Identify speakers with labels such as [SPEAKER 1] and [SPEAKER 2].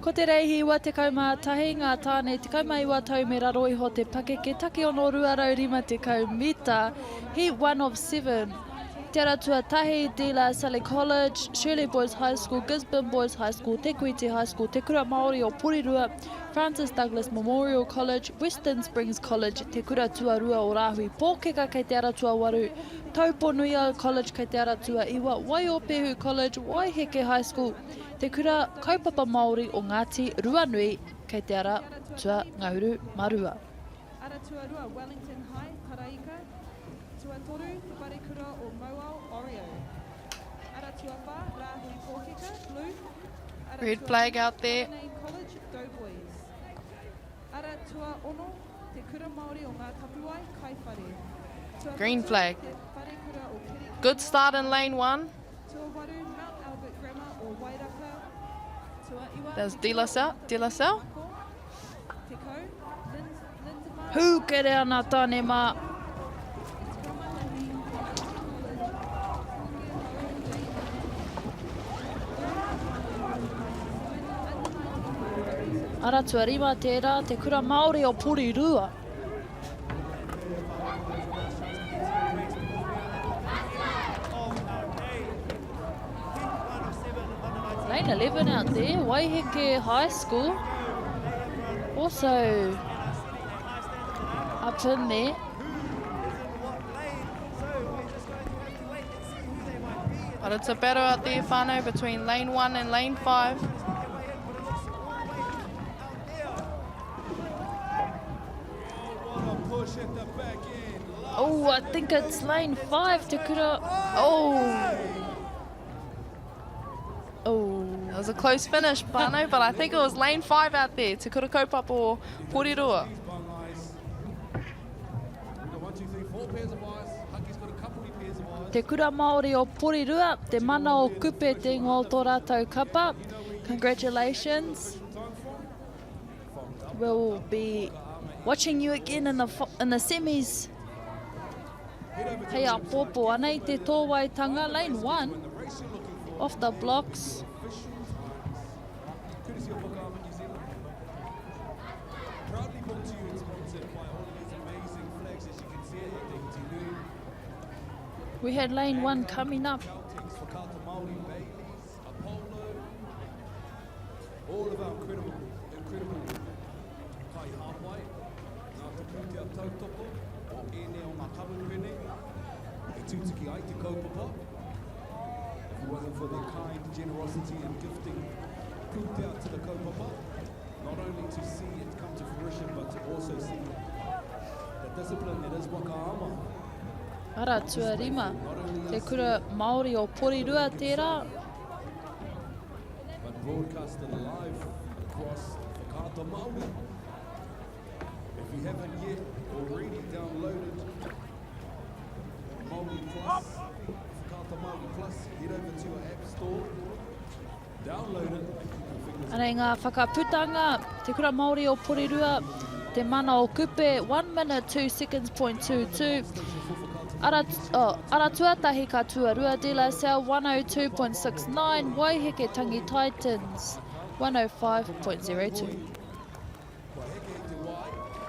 [SPEAKER 1] Ko te reihi 91, ngā tāne 19 tau me raro iho te pakeke, takiono 250 mita, heat one of seven. Te Ara Tuatahi, De La Salle College, Shirley Boys High School, Gisborne Boys High School, Te Kuiti High School, Te Kura Māori o Porirua, Francis Douglas Memorial College, Western Springs College, Te Kura Tuarua o Rāhui Pōkeka kei Te Ara Tuawaru, Tauponuia College kei Te Ara Tuaiwa, Waiopehu College, Waiheke High School, Te Kura Kaupapa Māori o Ngāti Ruanui kei Te Ara Tuangahuru mā Rua.
[SPEAKER 2] Ara Tuarua, Wellington High, Taraika, Tuatoru, Te Wharekura o Mauao, Oreo. Ara Tuawhā, Rāhui Pōkeka, Blue. Ara
[SPEAKER 3] Red flag out there.
[SPEAKER 2] Main College, Doughboys. Ara Tuaono, Te Kura Māori o Ngā Tapuwae, Kaiwhare. Tuawhitu,
[SPEAKER 3] Green flag.
[SPEAKER 2] Te Wharekura o Kirikiriroa.
[SPEAKER 3] Good start in lane one.
[SPEAKER 2] Tuawaru, Mount Albert Grammar o Wairaka. Tuaiwa,
[SPEAKER 3] There's
[SPEAKER 2] Te
[SPEAKER 3] De La
[SPEAKER 2] Kura o
[SPEAKER 3] Salle. De La Salle.
[SPEAKER 2] Mako. Tekau, Lind, Lindemar.
[SPEAKER 1] Hūkere ana tāne mā. Ara tuarima tērā, te kura Māori o Porirua. Lane 11 out there, Waiheke High School. Also up in there.
[SPEAKER 3] But it's a battle out there, whānau, between lane 1 and lane 5.
[SPEAKER 1] Oh, I think it's lane 5, Te Kura.
[SPEAKER 3] Oh.
[SPEAKER 1] Oh.
[SPEAKER 3] It was a close finish, whānau, but I think it was lane 5 out there, Te Kura Kaupapa o Porirua.
[SPEAKER 1] Te Kura Māori o Porirua, Te Mana o Kupe te ingoa o tō rātou kapa. Congratulations. We'll be watching you again in the, in the semis. Hei āpōpō, anei te tōwaitanga, lane 1, off the blocks. We had lane 1 coming up.
[SPEAKER 4] All of our incredible, incredible kai hāpai, ngā te pūtea tautoko o ēnei o ngā kamupene e tūtuki ai te kaupapa. If it wasn't for their kind generosity and gifting pūtea to the kaupapa, not only to see it come to fruition, but to also see the discipline that is Waka Ama.
[SPEAKER 1] Ara tuarima, te kura Māori o Porirua tērā.
[SPEAKER 4] But broadcasted live across Whakaata Māori. If you haven't yet already downloaded Māori Plus, Whakaata Māori Plus, head over to your app store, download it and keep your fingers
[SPEAKER 1] Anei ngā whakaputanga, Te Kura Māori o Porirua, Te Mana o Kupe, 1 minute 2 seconds point 22. Ara, oh, ara tuatahi ka tuarua, De La Salle 102.69, Waiheke Tangi Titans 105.02.